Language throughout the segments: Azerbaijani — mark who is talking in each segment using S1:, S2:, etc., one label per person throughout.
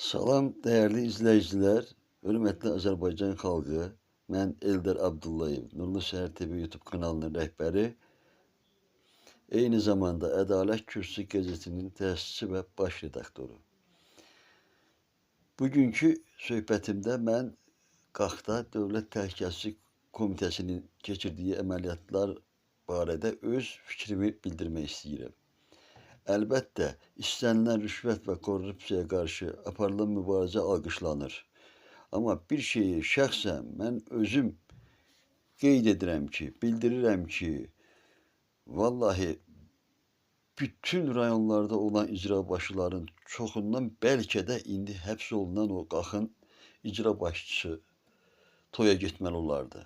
S1: Salam dəyərli izləyicilər, hörmətli Azərbaycan xalqı. Mən Eldar Abdullayev, Nurlu Səhər TV YouTube kanalının rəhbəri. Eyni zamanda Ədalət Kürsüsü qəzetinin təsisçisi və baş redaktoru. Bugünkü söhbətimdə mən Qaxda Dövlət Təhlükəsizlik Komitəsinin keçirdiyi əməliyyatlar barədə öz fikrimi bildirmək istəyirəm. Əlbəttə, istənilən rüşvət və korrupsiyaya qarşı aparılan mübarizə alqışlanır. Amma bir şeyi şəxsən mən özüm qeyd edirəm ki, bildirirəm ki, vallahi bütün rayonlarda olan icra başçıların çoxundan bəlkə də indi həbs olunan o Qaxın icra başçısı toya getməli olardı.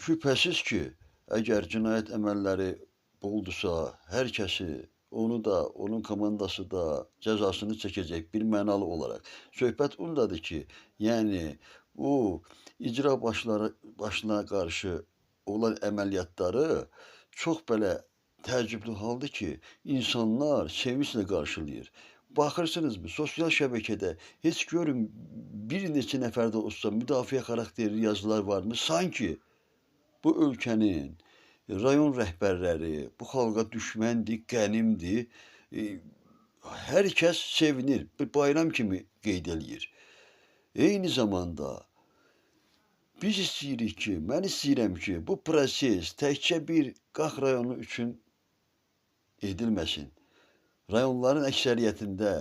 S1: Şübhəsiz ki, əgər cinayət əməlləri boldursa, hər kəsi, onu da, onun komandası da cəzasını çəkəcək bir mənalı olaraq. Söhbət ondadır ki, yəni bu icra başına qarşı olan əməliyyatları çox belə təəccüblü haldır ki, insanlar sevinclə qarşılayır. Baxırsınız mı, sosial şəbəkədə heç görün bir neçə nəfərdə olsa müdafiə xarakterli yazılar varmı? Sanki bu ölkənin rayon rəhbərləri bu xalqa düşməndir, qənimdir. Hər kəs sevinir, bir bayram kimi qeyd eləyir. Eyni zamanda biz istəyirik ki, mən istəyirəm ki, bu proses təkcə bir Qax rayonu üçün edilməsin. Rayonların əksəriyyətində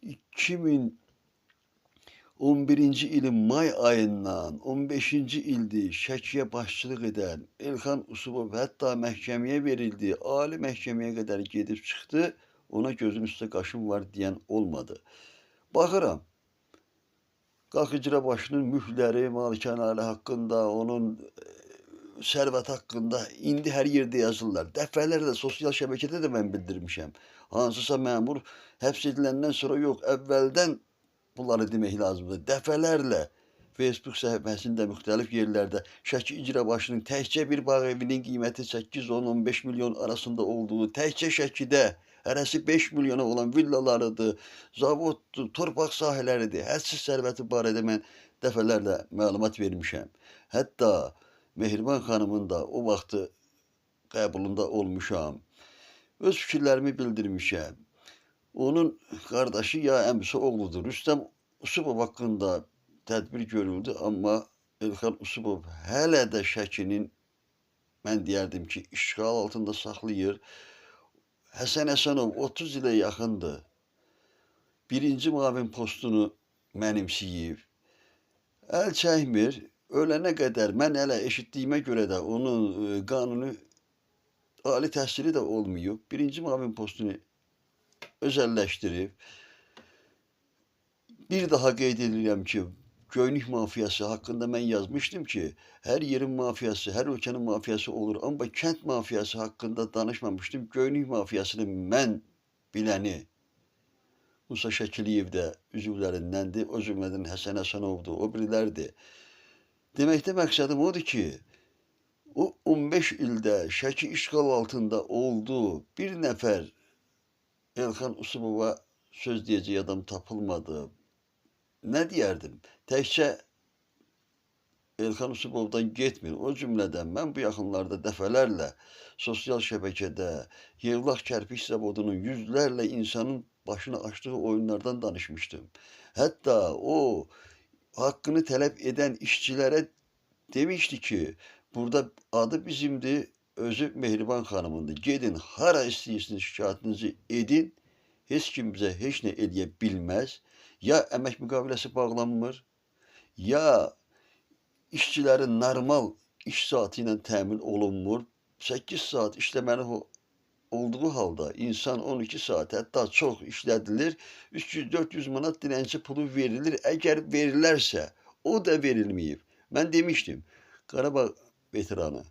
S1: 2011-ci ilin may ayından 15-ci ildir Şəkiyə başçılıq edən Elxan Usubov hətta məhkəməyə verildi, ali məhkəməyə qədər gedib çıxdı, ona gözüm üstə qaşım var deyən olmadı. Baxıram, Qax icra başının mülkləri, malikanələri haqqında, onun sərvət haqqında indi hər yerdə yazırlar. Dəfələrlə sosial şəbəkədə də mən bildirmişəm. Hansısa məmur həbs ediləndən sonra yox, əvvəldən bunları demək lazımdır. Dəfələrlə Facebook səhifəsində müxtəlif yerlərdə Şəki icra başının təkcə bir bağ evinin qiyməti 8-10-15 milyon arasında olduğu, təkcə Şəkidə hərəsi 5 milyona olan villalarıdır, zavoddur, torpaq sahələridir. Hədsiz sərvəti barədə mən dəfələrlə məlumat vermişəm. Hətta Mehriban xanımın da o vaxtı qəbulunda olmuşam. Öz fikirlərimi bildirmişəm. Onun qardaşı ya əmisi oğludur. Rüstəm Usubov haqqında tədbir görüldü, amma Elxan Usubov hələ də Şəkinin, mən deyərdim ki, işğal altında saxlayır. Həsən Həsənov 30 ilə yaxındır. Birinci müavin postunu mənimsəyib. Əl çəkmir. Ölənə qədər mən hələ eşitdiyimə görə də onun qanuni ali təhsili də olmayıb. Birinci müavin postunu özəlləşdirib. Bir daha qeyd edirəm ki, Göynük mafiyası haqqında mən yazmışdım ki, hər yerin mafiyası, hər ölkənin mafiyası olur. Amma kənd mafiyası haqqında danışmamışdım. Göynük mafiyasını mən biləni Musa Şəkiliyev də üzvlərindəndir. O cümlədən Həsən Həsənovdur, o birilərdir. Deməkdə məqsədim odur ki, o 15 ildə Şəki işğal altında oldu. Bir nəfər Elxan Usubova söz deyəcək adam tapılmadı. Nə deyərdim? Təkcə Elxan Usubovdan getmir. O cümlədən mən bu yaxınlarda dəfələrlə sosial şəbəkədə Yevlax kərpiç zavodunun yüzlərlə insanın başını açdığı oyunlardan danışmışdım. Hətta o haqqını tələb edən işçilərə demişdi ki, burada adı bizimdir, özü Mehriban xanımındır. Gedin, hara istəyirsiniz şikayətinizi edin, heç kim bizə heç nə eləyə bilməz. Ya əmək müqaviləsi bağlanmır, ya işçilərin normal iş saatı ilə təmin olunmur. 8 saat işləməli olduğu halda insan 12 saat, hətta çox işlədilir. 300-400 manat dilənçi pulu verilir. Əgər verilərsə, o da verilməyib. Mən demişdim, Qarabağ veteranı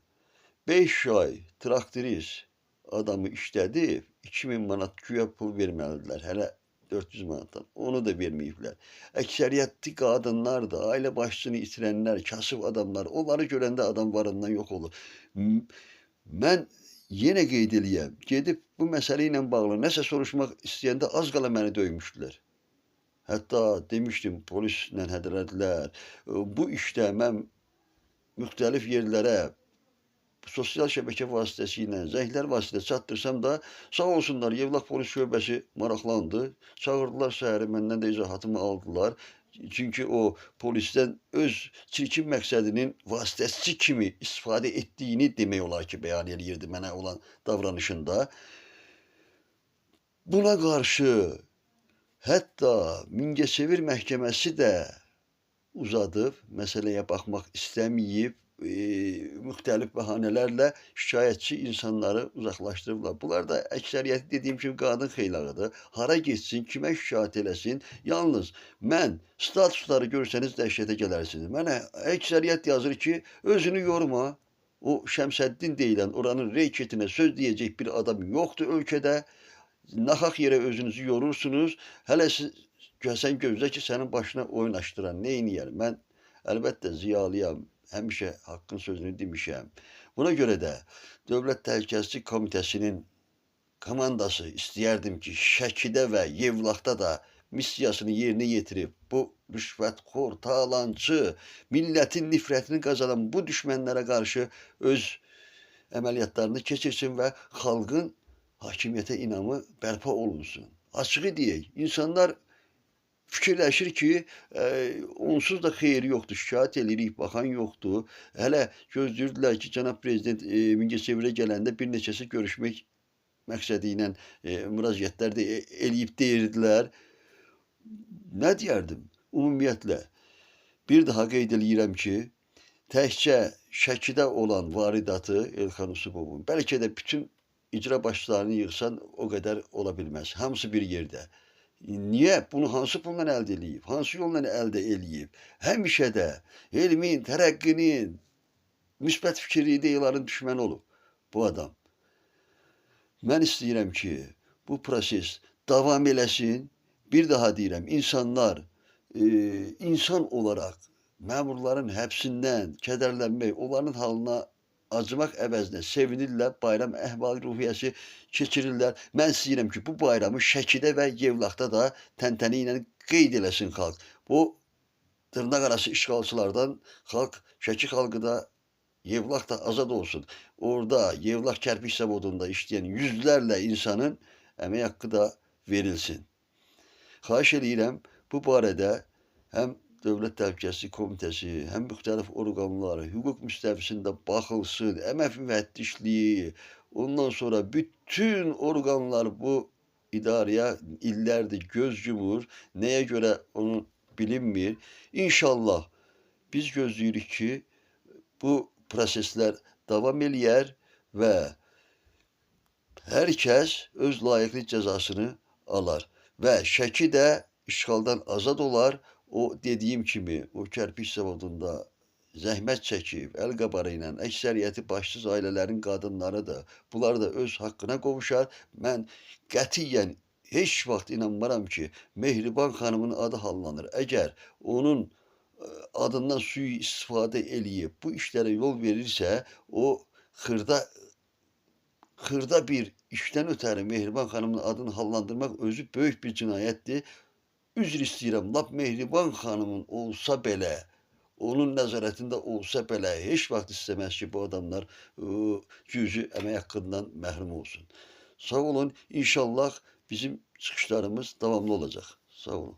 S1: 5 ay traktorist adamı işlədib, 2000 manat güya pul verməlidirlər. Hələ 400 manatdan. Onu da verməyiblər. Əksəriyyətli qadınlar da, ailə başçısını itirənlər, kasıb adamlar, onları görəndə adam varından yox olur. Mən Yenə qeyd eləyəm, gedib bu məsələ ilə bağlı nəsə soruşmaq istəyəndə az qala məni döymüşdülər. Hətta demişdim, polislə hədələdilər. Bu işdə mən müxtəlif yerlərə sosial şəbəkə vasitəsilə, zənglər vasitəsilə çatdırsam da, sağ olsunlar, Yevlax polis şöbəsi maraqlandı. Çağırdılar səhəri, məndən də izahatımı aldılar. Çünki o polisdən öz çirkin məqsədinin vasitəçi kimi istifadə etdiyini demək olar ki, bəyan eləyirdi mənə olan davranışında. Buna qarşı hətta Mingəçevir məhkəməsi də uzadıb, məsələyə baxmaq istəməyib, müxtəlif bəhanələrlə şikayətçi insanları uzaqlaşdırıblar. Bunlar da əksəriyyəti dediyim kimi qadın xeylağıdır. Hara getsin, kimə şikayət eləsin? Yalnız mən statusları görsəniz dəhşətə gələrsiniz. Mənə əksəriyyət yazır ki, özünü yorma. O Şəmsəddin deyilən oranın reketinə söz deyəcək bir adam yoxdur ölkədə. Naxaq yerə özünüzü yorursunuz. Hələ siz, sən gözlə ki, sənin başına oyun açdıran neyniyər? Mən əlbəttə ziyalıyam. Həmişə haqqın sözünü demişəm. Buna görə də Dövlət Təhlükəsizlik Komitəsinin komandası istəyərdim ki, Şəkidə və Yevlaxda da missiyasını yerinə yetirib bu rüşvətxor, talançı, millətin nifrətini qazanan bu düşmənlərə qarşı öz əməliyyatlarını keçirsin və xalqın hakimiyyətə inamı bərpa olunsun. Açığı deyək, insanlar fikirləşir ki, onsuz da xeyri yoxdur, şikayət eləyirik, baxan yoxdur. Hələ gözləyirdilər ki, cənab prezident Mingəçevirə gələndə bir neçəsi görüşmək məqsədi ilə müraciətlər də eləyib deyirdilər. Nə deyərdim? Ümumiyyətlə, bir daha qeyd eləyirəm ki, təkcə Şəkidə olan varidatı Elxan Usubovun, bəlkə də bütün icra başçılarını yığsan o qədər ola bilməz. Hamısı bir yerdə. Niyə? Bunu hansı pulla əldə eləyib? Hansı yolla əldə eləyib? Həmişə də elmin, tərəqqinin, müsbət fikirli ideyaların düşməni olub bu adam. Mən istəyirəm ki, bu proses davam eləsin. Bir daha deyirəm, insanlar insan olaraq məmurların həbsindən kədərlənmək, onların halına acımaq əvəzinə sevinirlər, bayram əhval-ruhiyyəsi keçirirlər. Mən istəyirəm ki, bu bayramı Şəkidə və Yevlaxda da təntənə ilə qeyd eləsin xalq. Bu dırnaq arası işğalçılardan xalq, Şəki xalqı da, Yevlax da azad olsun. Orada Yevlax kərpiç zavodunda işləyən yüzlərlə insanın əmək haqqı da verilsin. Xahiş eləyirəm, bu barədə həm Dövlət Təhlükəsizlik Komitəsi, həm müxtəlif orqanları, hüquq müstəvisində baxılsın, əmək müfəttişliyi, ondan sonra bütün orqanlar bu idarəyə illərdir göz yumur. Nəyə görə onu bilinmir. İnşallah biz gözləyirik ki, bu proseslər davam eləyər və hər kəs öz layiqli cəzasını alar və Şəki də işğaldan azad olar. O dediyim kimi, o kərpiç zavodunda zəhmət çəkib, əl qabarı ilə, əksəriyyəti başsız ailələrin qadınlarıdır. Bunlar da öz haqqına qovuşar. Mən qətiyyən heç vaxt inanmaram ki, Mehriban xanımın adı hallanır. Əgər onun adından sui-istifadə eləyib, bu işlərə yol verirsə, o xırda bir işdən ötəri Mehriban xanımın adını hallandırmaq özü böyük bir cinayətdir. Üzr istəyirəm, lap Mehriban xanımın olsa belə, onun nəzarətində olsa belə, heç vaxt istəməz ki, bu adamlar cüzi əmək haqqından məhrum olsun. Sağ olun, inşallah bizim çıxışlarımız davamlı olacaq. Sağ olun.